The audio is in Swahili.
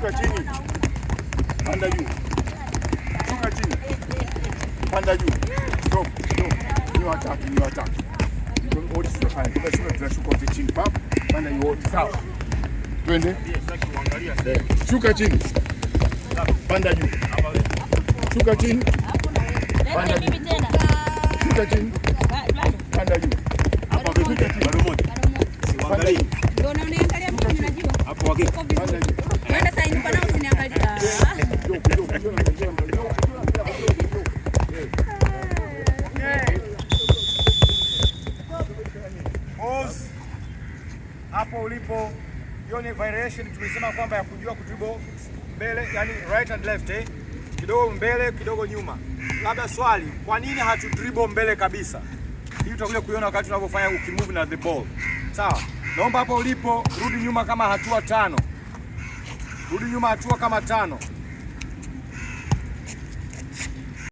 Shuka chini. Panda juu. Shuka chini. Panda juu. Stop. Stop. Ni watatu, ni watatu. Wote tunafanya. Tunashuka, tunashuka wote chini. Pap. Panda juu wote. Sawa. Twende. Shuka chini. Panda juu. Shuka chini. Panda juu. Shuka chini. Panda juu. Hapa vipi? Bado moja. Panda juu. Ndio unaniangalia mimi najua. Hapo wake. Uko Panda vizuri. juu. Kwenda sasa inuka nao usiniangalie. Ah. Njoo, njoo, njoo, njoo, njoo, njoo. Okay. Pause. Hapo ulipo, hiyo ni variation tulisema kwamba ya kujua kudribble mbele, yani right and left, eh? Kidogo mbele, kidogo nyuma. Labda swali, kwa nini hatu dribble mbele kabisa? Hii utakuja kuiona wakati tunavyofanya ukimove na the ball. Sawa. Naomba hapo ulipo rudi nyuma kama hatua 5. Rudi nyuma hatua kama 5.